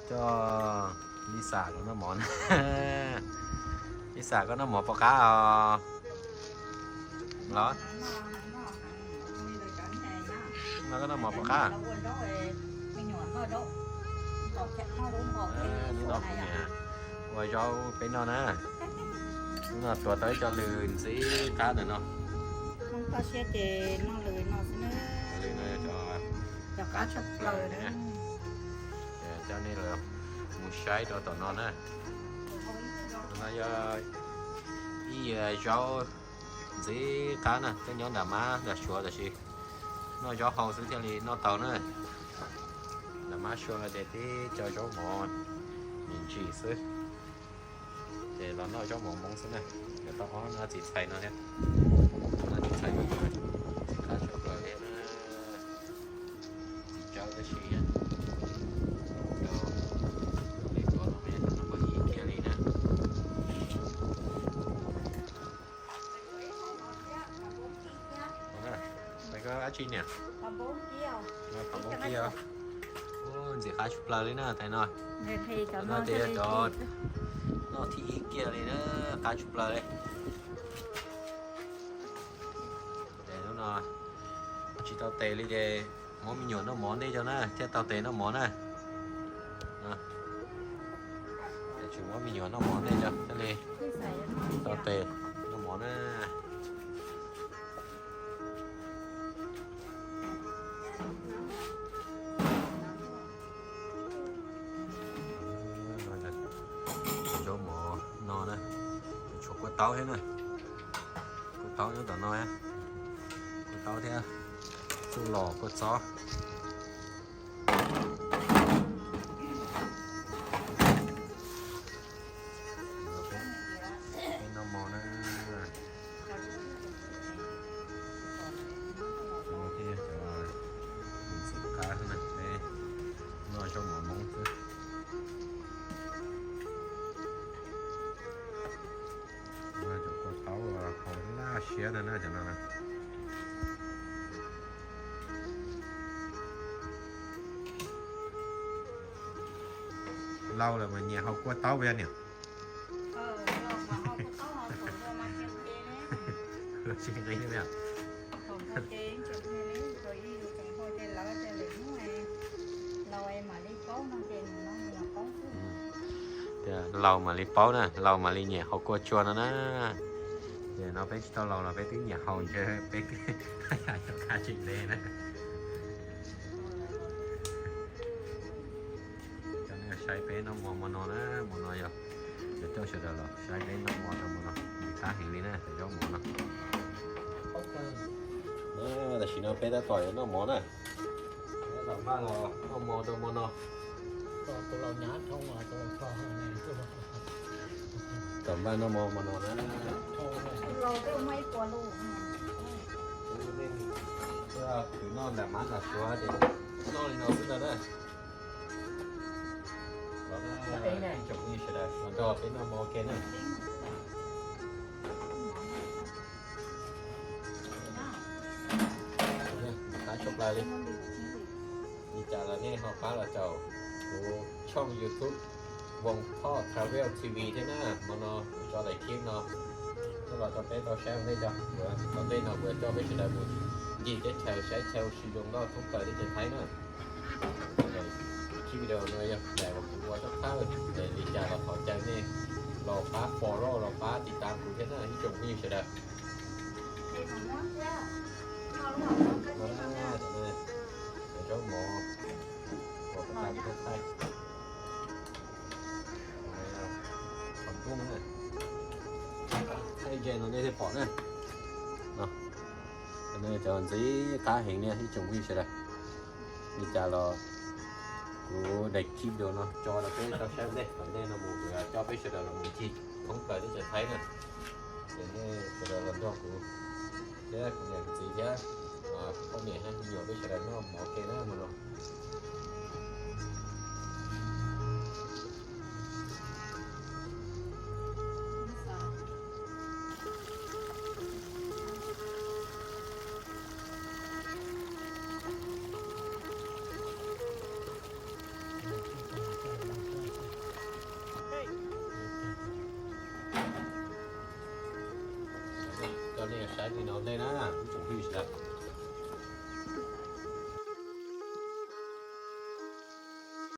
Coj Lisa los noj mov na. Lisa, koj noj mov puas qab os? Los, no koj noj mov puas qab? Hnub no kuv niam ua zaub peb noj na. Hnub no tuav tau ib co lws ntxim qab ntawm no. Lws no yog cov qab tshaj plaws na. Coj nej los mus saib rau tom no na. No yog ib yam zaub ntxim qab na, twb nyob nram mab nram suav tab sis noj zaub hau xwb thiaj li noj tau na. Nram mab suav ces tib co zaub mov me ntsis xwb. Ces los noj zaub mov Hmoob xwb na. Yuav tau ob no txiv txhais no thiab. Ob no txiv txhais no ntxim qab tshaj plaws thiab na. Txiv tsawb tab sis li tuav no peb no pom ib kiag li na. Koj dab tsi niam? Pham npoob kib. Ntxim qab tshaj plaws li na tais no. No ces yog cov noj thib ib kiag li na, qab tshaj plaws li. Tes hnub no tsis tau tes li ces muab me nyuam noj mov ntej cov na thiaj tau tes noj mov na. Tsis muab me nyuam noj mov ntej cov thiaj li tau tes noj mov na. Zaub mov no na, tshuav kua taub thiab na. Kua taub nyob tom no, kua taub thiab txuj lom kua txob. Peb noj mov na. Cov ntxim qab xwb na, peb noj zaub mov Hmoob xwb. Cov kua taub haus laj siab tag na cov no na. Laus lawm mas nyiam haus kua taub puas yog niam? Tsis nqis li. Laus mam li paub na, laus mam li nyiam haus kua tsua no na. Ces no peb tsis tau laus los peb twb nyiam haus ntshe peb yam cov kab tsis ntev na. Coj nej saib peb noj mov hmo no na, hmo no yog coj sawv daws los saib peb noj mov rau hmo no, ntxim qab heev li na cov zaub mov no. Tam sim no peb tab tom yuav noj mov na. Tab tom npaj los noj mov rau hmo no. Tom npaj noj mov hmo no na. Khwv noj nram mab nram suav ces noj li no xwb ntag na. Los na, ib tsoom phooj ywg sawv daws los nrog peb noj mov ua ke na. Qab tshaj plaws li. Li cas los nej ho pab los caum kuv tshooj YouTube Voos Thoj Travel T V thiab na. Hmo no kuv tso daim clip no tuaj los rau peb tau saib ua ntej, tau ntej no kuv yuav coj peb sawv daws mus ncig teb chaws saib chaw ua si zoo nkauj thoob plaws teb chaws Thaib na. Clip video no yog daim uas kuv ua thawj thawj, li cas los thov caw nej los pab follow los pab tiv tam kuv thiab na ib tsoom phooj ywg sawv daws. Cov zaub mov uas kuv thaij, qhov rooj na, thaij ze no nej thiaj pom na. Cov ntxim qab heev na ib tsoom phooj ywg sawv daws. Li cas los kuv daim clip video no tso rau peb tau saib ua ntej, tom ntej no mus kuv yuav coj peb sawv daws los mus ncig thoob plaws teb chaws Thaib na. Ces nej sawv daws los nrog kuv thiab kuv niam kuv txiv thiab kuv poj niam thiab me nyuam peb sawv daws noj mov ua ke na hmo no. Li no hle na, ib tsoom phooj ywg sawv daws.